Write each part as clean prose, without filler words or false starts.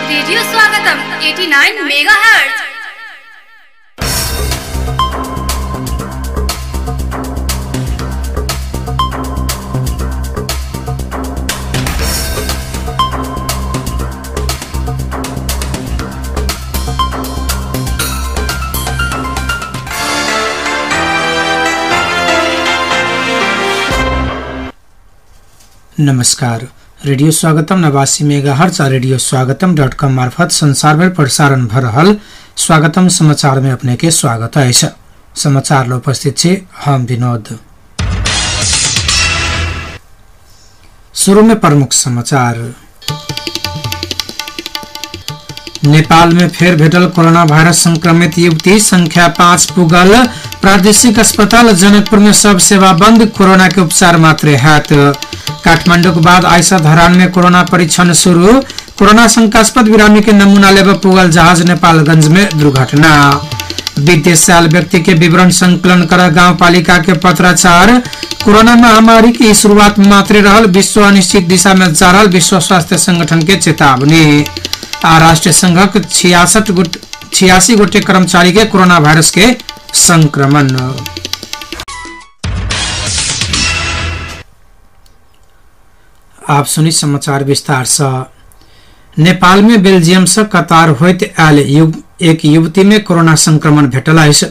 Radio स्वागतम 89 megahertz. नमस्कार। Radio स्वागतम 89 मेगाहर्ट्ज आ रेडियो स्वागतम .com मार्फत संसारभर प्रसारण भ रहल स्वागतम समाचार में अपने के स्वागत अछि। समाचार ल उपस्थित छी हम विनोद। शुरू में प्रमुख समाचार। नेपाल में फेर भेटल कोरोना वायरस संक्रमित युवती संख्या 5 पुगल। प्रादेशिक अस्पताल जनकपुर में सब सेवा बंद, कोरोना के उपचार मात्रे हैत। काठमांडू के बाद आइसा धरान में कोरोना परीक्षण शुरू। कोरोना शंकास्पद बिरामी के नमूना लेबे पुगल जहाज नेपालगंज में दुर्घटना। विदेश से आयल व्यक्ति के विवरण संकलन कर गांवपालिका के पत्राचार। कोरोना महामारी की शुरुआत मात्रे रहल, विश्व अनिश्चित दिशा में जा रहल विश्व स्वास्थ्य संगठन के चेतावनी। आ राष्ट्रीय संघक 86 गोटे कर्मचारी के कोरोना वायरस के संक्रमण। आप सुनी समाचार विस्तार से। नेपाल में बेल्जियम से कतार होइत आयल एक युवती में कोरोना संक्रमण भेटल अछि।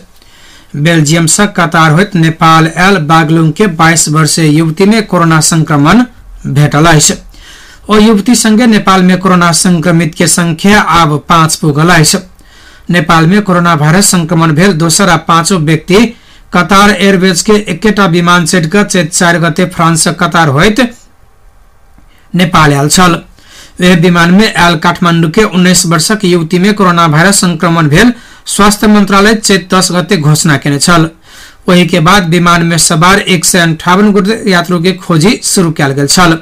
बेल्जियम से कतार होइत नेपाल आयल बागलुंग के 22 वर्षीय युवती में कोरोना संक्रमण भेटल अछि। ओ युवती संगे नेपाल में कोरोना संक्रमित के संख्या आब 5 पुगल अछि। नेपाल में कोरोना वायरस संक्रमण भेल दोसर आ 5 व्यक्ति कतार एयरवेज के एकेटा विमान चढ़ि कऽ चैत 4 गते फ्रांस से कतार होइत नेपाल आयल छल। वह विमान में आयल काठमांडू के 19 वर्षक युवती में कोरोना वायरस संक्रमण भेल स्वास्थ्य मंत्रालय चैत 10 गते घोषणा केने छल। ओहि के बाद विमान में सवार 158 गोटे यात्रु के खोजी शुरू कयल गेल छल।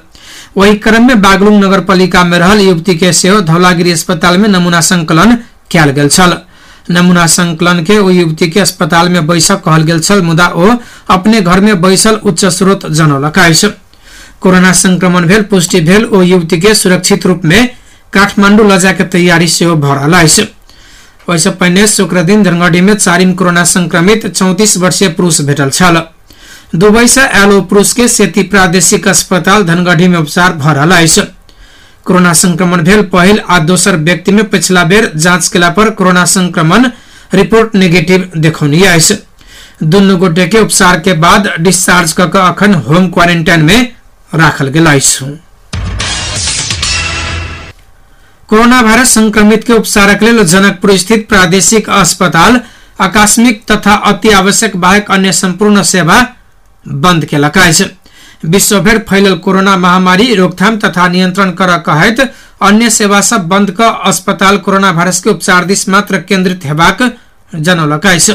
ओहि क्रम में बागलुंग नगरपालिका में रहल युवती के सेहो धौलागिरी अस्पताल में नमूना संकलन कयल गेल छल। नमूना संकलन के ओहि युवती के अस्पताल में बैसक कहल गेल छल, मुदा ओ अपने घर में बैसल उच्च स्रोत जनौलक अछि। कोरोना संक्रमण भेल पुष्टि भेल ओ युवती के सुरक्षित रूप में काठमांडू ल जाय के तैयारी सेहो भ रहल अछि। ओहिसँ पहिने शुक्र दिन धनगढ़ी में 4 कोरोना संक्रमित 34 वर्षीय पुरुष भेटल छल। दुबई से आयल ओ पुरुष के सेती प्रादेशिक अस्पताल धनगढ़ी में उपचार भ रहल अछि। कोरोना संक्रमण भेल पहिल आ दोसर व्यक्ति में पिछला बेर जांच केला पर कोरोना संक्रमण रिपोर्ट नेगेटिव देखौनी अछि। दुनू गोटे के उपचार के बाद डिस्चार्ज क के अखन होम क्वारेंटाइन में राखल गेल अछि। कोरोना वायरस संक्रमित के उपचारक लेल जनकपुर स्थित प्रादेशिक अस्पताल आकस्मिक तथा अति आवश्यक बाहेक अन्य संपूर्ण सेवा बंद केलक अछि। विश्वभर फैलल कोरोना महामारी रोकथाम तथा नियंत्रण कर कहैत अन्य सेवा सब बंद क अस्पताल कोरोना वायरस के उपचार दिस मात्र केंद्रित हेबाक जनौलक अछि।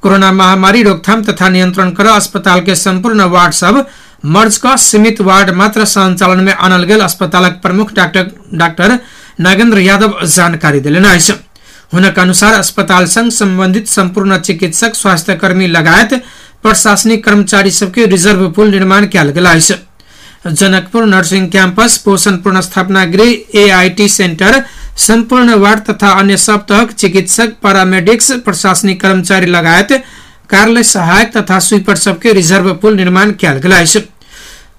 कोरोना महामारी रोकथाम तथा नियंत्रण कर अस्पताल के संपूर्ण वार्ड सब मर्ज क सीमित वार्ड मात्र संचालन में आनल गेल अस्पतालक प्रमुख डॉक्टर नागेंद्र यादव जानकारी देलनि अछि। हुनक अनुसार अस्पताल संग संबंधित संपूर्ण चिकित्सक स्वास्थ्यकर्मी लगायत प्रशासनिक कर्मचारी सबके रिजर्व पुल निर्माण कयल गेल अछि। जनकपुर नर्सिंग कैंपस, पोषण पुनर्स्थापना गृह, एआईटी सेंटर, संपूर्ण वार्ड तथा अन्य सब तहक चिकित्सक, पैरामेडिक्स, प्रशासनिक कर्मचारी लगायत कार्यालय सहायक तथा स्वीपर सबके रिजर्व पुल निर्माण कयल गेल अछि।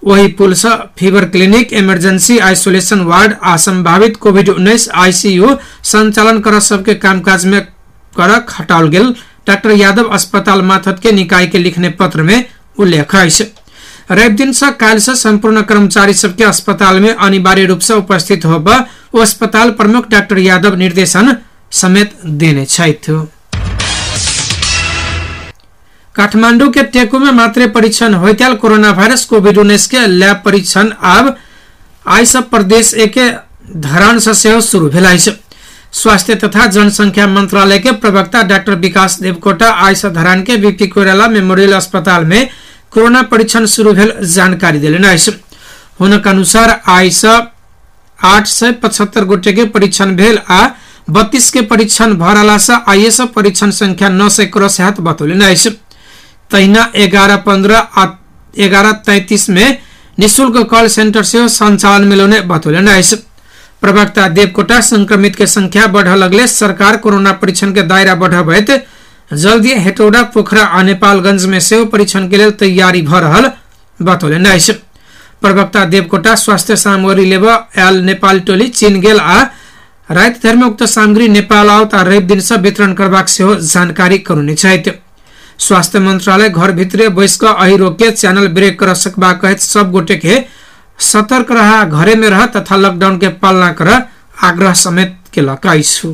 वही पुल से fever clinic, emergency isolation ward आ संभावित कोविड-19 आईसीयू संचालन कर सबके कामकाज में कर खटाओल गेल डॉक्टर यादव अस्पताल माथत के निकाय के लिखने पत्र में उल्लेख अछि। रवि दिन से काल्हि से संपूर्ण कर्मचारी सबके अस्पताल में अनिवार्य रूप से उपस्थित होब ओ अस्पताल प्रमुख डॉक्टर यादव निर्देशन समेत देने छथि। काठमांडू के टेकू में मात्रे परीक्षण होइत आयल कोरोना वायरस कोविड-19 के लैब परीक्षण आब आइ सब प्रदेश एक धरान से सेहो शुरू भेल अछि। स्वास्थ्य तथा जनसंख्या मंत्रालय के प्रवक्ता डॉक्टर विकास देवकोटा आइ से धरान के बीपी कोइराला मेमोरियल अस्पताल में कोरोना परीक्षण शुरू भेल जानकारी देलनि अछि। हुनक अनुसार आइ से 875 गोटे के परीक्षण भेल आ 32 के परीक्षण भ रहला से आइए से परीक्षण संख्या 900 क्रॉस हैत बतौलनि अछि। तहिना 11, 15 आ 11:33 में निःशुल्क कॉल सेंटर सेहो संचालन में लौने बतौलनि अछि। प्रवक्ता देवकोटा संक्रमित के संख्या बढ़ लगले सरकार कोरोना परीक्षण के दायरा बढ़बैत जल्दी हेटौडा, पोखरा आ नेपालगंज में सेहो परीक्षण के लेल तैयारी भ रहल बतौलनि अछि। प्रवक्ता देवकोटा स्वास्थ्य सामग्री लेब आयल नेपाल टोली चीन गेल आ राति धरि में उक्त सामग्री नेपाल आओत आ रवि दिन से वितरण करबाक सेहो जानकारी करौने छथि। स्वास्थ्य मंत्रालय घर भितरे बैस कऽ एहि रोग के चैनल ब्रेक कर सकबाक कहैत सब गोटे के सतर्क रह, घरे में रह तथा लॉकडाउन के पालना कर आग्रह समेत केलक अछि।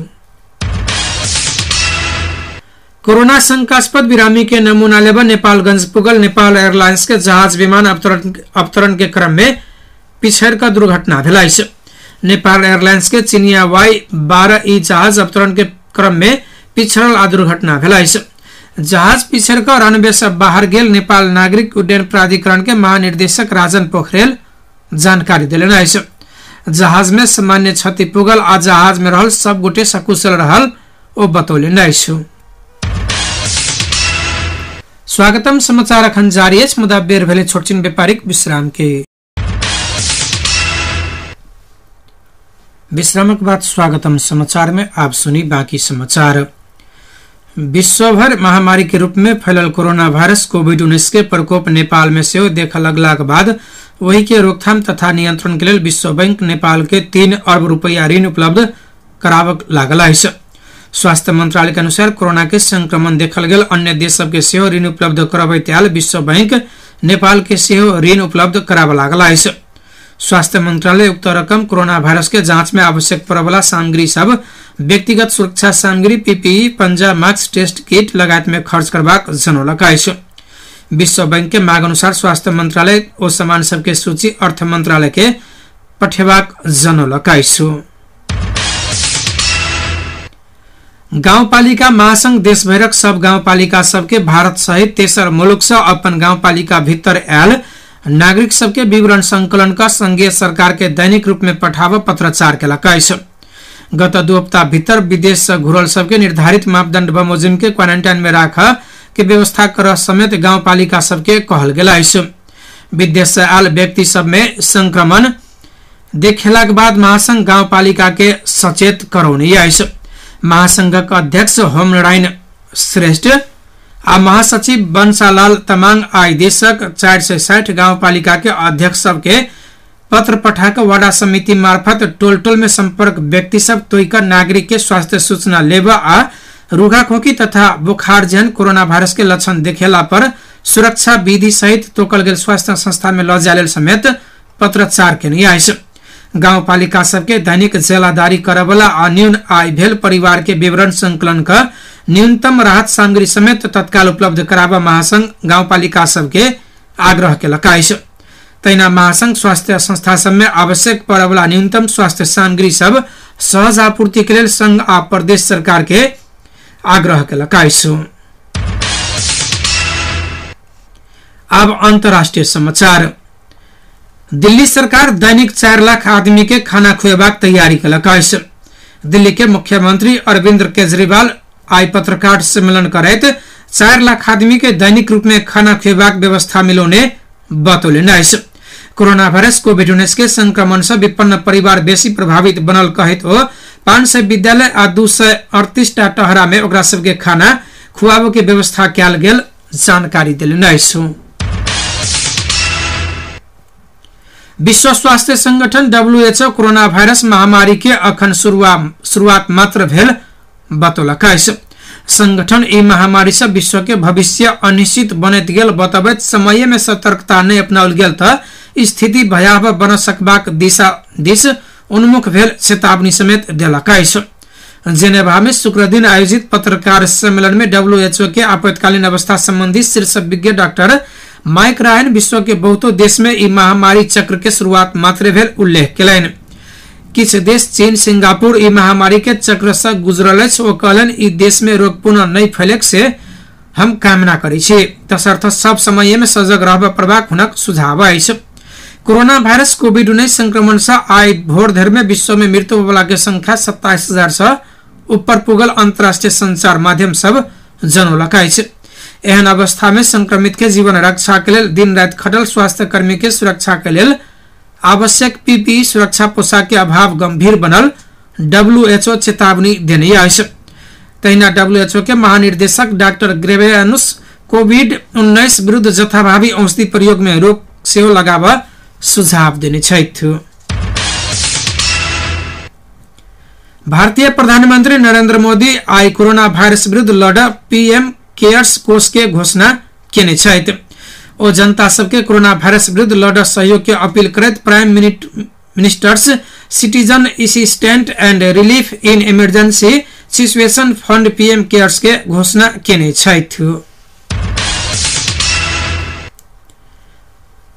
कोरोना शंकास्पद बिरामी के नमूना लेब नेपालगंज पुगल नेपाल एयरलाइंस के जहाज विमान अवतरण के क्रम में पिछड़ का दुर्घटना भेल अछि। नेपाल एयरलाइंस के चिनिया Y-12 ई जहाज अवतरण के क्रम में पिछड़ल आ दुर्घटना भेल अछि। जहाज पिछड़ कऽ रनवे से बाहर गेल नेपाल नागरिक उड्डयन प्राधिकरण के महानिर्देशक राजन पोखरेल जानकारी देलनि अछि। जहाज में सामान्य क्षति पुगल आ जहाज में रहल सब गोटे सकुशल रहल ओ बतौलनि अछि। स्वागतम समाचार अखन जारी अछि, मुदा बेर भेलै छोटछिन व्यापारिक विश्राम के। विश्रामक बाद स्वागतम समाचार में आप सुनी बाकी समाचार। विश्वभर महामारी के रूप में फैलल कोरोना वायरस कोविड-19 के प्रकोप नेपाल में सेहो देखऽ लगलाक बाद वही के रोकथाम तथा नियंत्रण के लेल विश्व बैंक नेपाल के 3 अर्ब रुपया ऋण उपलब्ध कराबऽ लागल अछि। स्वास्थ्य मंत्रालय के अनुसार कोरोना के संक्रमण देखल गेल अन्य देश सबके सेहो ऋण उपलब्ध करबैत आयल विश्व बैंक नेपाल के सेहो ऋण उपलब्ध कराबऽ लागल अछि। स्वास्थ्य मंत्रालय उक्त रकम कोरोना वायरस के जांच में आवश्यक पड़यवला सामग्री सब, व्यक्तिगत सुरक्षा सामग्री, पीपीई, पंजा, मास्क, टेस्ट किट लगायत में खर्च करबाक जनौलक अछि। विश्व बैंक के मांग अनुसार स्वास्थ्य मंत्रालय ओ सामान सबके सूची अर्थ मंत्रालय के पठेबाक जनौलक अछि। गाउँपालिका महासंघ देशभरक सब गाउँपालिका सबके भारत सहित तेसर मुलुक से अपन गाउँपालिका भीतर आयल नागरिक सबके विवरण संकलन का संघीय सरकार के दैनिक रूप में पठाब पत्राचार केलक अछि। गत 2 हप्ता भीतर विदेश से घुरल सबके निर्धारित मापदंड बमोजिम के क्वारेंटाइन में राख के व्यवस्था कर समेत गाउँपालिका सबके कहल गेल अछि। विदेश से आयल व्यक्ति सब में संक्रमण देखेलाक बाद महासंघ गाउँपालिका के सचेत करौने अछि। महासंघक अध्यक्ष होमनारायण श्रेष्ठ आ महासचिव बंसालाल तमांग आई देशक 460 गाउँपालिका के अध्यक्ष सबके पत्र पठा कऽ वडा समिति मार्फत टोल टोल में संपर्क व्यक्ति सब तोइक नागरिक के स्वास्थ्य सूचना लेब आ रुखा खोकी तथा बुखार जेहन कोरोना वायरस के लक्षण देखेला पर सुरक्षा विधि सहित तोकल गेल स्वास्थ्य संस्था में लऽ जाय लेल समेत पत्राचार केने अछि। गाउँपालिका सबके दैनिक जेलादारी करबला आ न्यून आय भेल परिवार के विवरण संकलन क न्यूनतम राहत सामग्री समेत तत्काल उपलब्ध कराबऽ महासंघ गाउँपालिका सबके आग्रह केलक अछि। तहिना महासंघ स्वास्थ्य संस्था सब में आवश्यक पड़यवला न्यूनतम स्वास्थ्य सामग्री सब सहज आपूर्ति के लेल संघ आ प्रदेश सरकार के आग्रह केलक अछि। अब अंतर्राष्ट्रीय समाचार। दिल्ली सरकार दैनिक 4 लाख आदमी के खाना खुएबाक तैयारी केलक अछि। दिल्ली के मुख्यमंत्री अरविंद केजरीवाल आई पत्रकार सम्मेलन करैत 4 लाख आदमी के दैनिक रूप में खाना खुएबाक व्यवस्था मिलौने बतौलनि अछि। कोरोना वायरस कोविड-19 के संक्रमण से विपन्न परिवार बेसी प्रभावित बनल कहैत ओ 500 विद्यालय आ 238 टा टहरा में ओकरा सबके खाना खुआबऽ के व्यवस्था कयल गेल जानकारी देलनि अछि। विश्व स्वास्थ्य संगठन WHO corona virus महामारी के अखन शुरुआत मात्र भेल बतौलक अछि। संगठन ई महामारी से विश्व के भविष्य अनिश्चित बनैत गेल बतबैत समय में सतर्कता नहि अपनाओल गेल तऽ स्थिति भयावह बन सकबाक दिशा दिस उन्मुख भेल चेतावनी समेत देलक अछि। जेनेवा में शुक्रदिन आयोजित पत्रकार सम्मेलन में WHO के आपातकालीन अवस्था संबंधी शीर्ष विज्ञ डॉक्टर माइक रायन विश्व के बहुतो देश में ई महामारी चक्र के शुरुआत मात्र भेल उल्लेख केलनि। किछु देश चीन, सिंगापुर ई महामारी के चक्र से गुजरल अछि। ओ कहलनि ई देश में रोग पुनः नहि फैले से हम कामना करै छी, तसर्थ सब समय में सजग रहबऽ पड़बाक हुनक सुझाव अछि। कोरोना वायरस कोविड-19 संक्रमण से आइ भोर धरि में विश्व में मृत्यु वाला के संख्या 27,000 से ऊपर पुगल अंतर्राष्ट्रीय संचार माध्यम सब जनौलक अछि। एहन अवस्था में संक्रमित के जीवन रक्षा के लेल दिन राति खटल स्वास्थ्य कर्मी के सुरक्षा के लेल आवश्यक पीपीई सुरक्षा पोशाक के अभाव गंभीर बनल WHO चेतावनी देने अछि। तहिना WHO के महानिर्देशक डाक्टर ग्रेवेनुस कोविड-19 विरुद्ध जथाभावी औषधि प्रयोग में रोक सेहो लगाबऽ सुझाव देने छथि। भारतीय प्रधानमंत्री नरेंद्र मोदी आइ कोरोना वायरस विरुद्ध लड़ पीएम केयर्स कोष के घोषणा केने छथि। ओ जनता सबके कोरोना वायरस विरुद्ध लड़ सहयोग के अपील करैत prime minister's citizen assistant and relief in emergency situation fund PM cares के घोषणा केने छथि।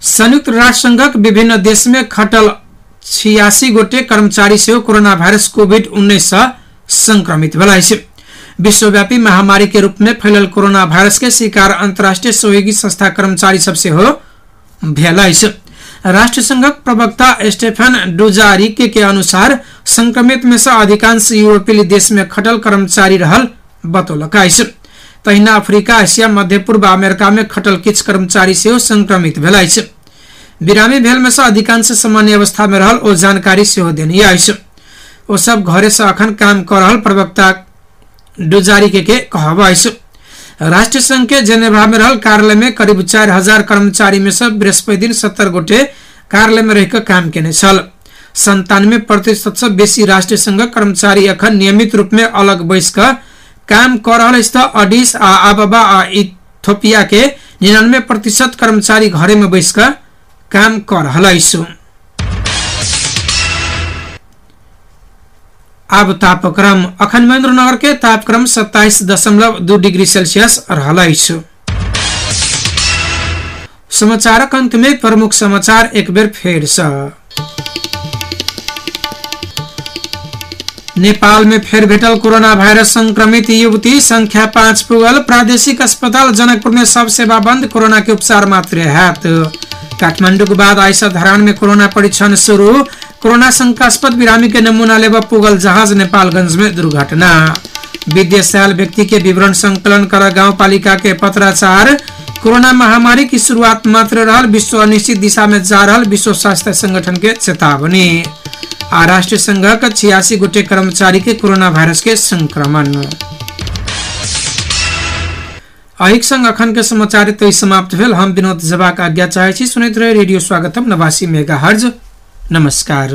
संयुक्त राष्ट्र संघक विभिन्न देश में खटल 86 गोटे कर्मचारी सेहो कोरोना वायरस कोविड-19 सँ संक्रमित भेल अछि। विश्वव्यापी महामारी के रूप में फैलल कोरोना वायरस के शिकार अंतर्राष्ट्रीय सहयोगी संस्था कर्मचारी सब सेहो भेल अछि। राष्ट्र संघक प्रवक्ता स्टेफन डुजारिक के अनुसार संक्रमित में से अधिकांश यूरोपीय देश में खटल कर्मचारी रहल बतौलक अछि। तहिना अफ्रीका, एशिया, मध्य पूर्व, अमेरिका में खटल किछु कर्मचारी सेहो संक्रमित भेल अछि। बिरामी भेल में से अधिकांश सामान्य अवस्था में रहल ओ जानकारी सेहो देने अछि। ओ सब घरे से अखन काम कर रहल प्रवक्ता डुजारिक के कहब अछि। राष्ट्र संघ के जेनेवा में रहल कार्यालय में करीब 4000 कर्मचारी में से बृहस्पति दिन 70 गोटे कार्यालय में रहिकऽ काम केने छल। 97% से बेसी राष्ट्र संघक कर्मचारी अखन नियमित रूप में अलग बैस कऽ काम कर रहल अछि तऽ अडिस आ अबाबा आ इथोपिया के 99% कर्मचारी घरे में बैस कऽ काम कर रहल अछि। आब तापक्रम। अखन महेंद्रनगर के तापक्रम 27.2 डिग्री सेल्सियस रहल अछि। समाचारक अंत में प्रमुख समाचार एक बेर फेर सँ। नेपाल में फेर भेटल कोरोना वायरस संक्रमित युवती संख्या 5 पुगल। प्रादेशिक अस्पताल जनकपुर में सब सेवा बंद, कोरोना के उपचार मात्र हैत। काठमांडू के बाद आइसा धरान में कोरोना परीक्षण शुरू। कोरोना शंकास्पद बिरामी के नमूना लेबऽ पुगल जहाज नेपालगंज में दुर्घटना। विदेश आयल व्यक्ति के विवरण संकलन कर गांवपालिका के पत्राचार। कोरोना महामारी की शुरुआत मात्र रहल, विश्व अनिश्चित दिशा में जा रहल विश्व स्वास्थ्य संगठन के चेतावनी। आ राष्ट्र संघक 86 गोटे कर्मचारी के कोरोना वायरस के संक्रमण। अहिक संग अखन के समाचार तो समाप्त भेल। हम विनोद जबाक आज्ञा चाहै छी। सुनैत रहे रेडियो स्वागतम 89 मेगाहर्ज। नमस्कार।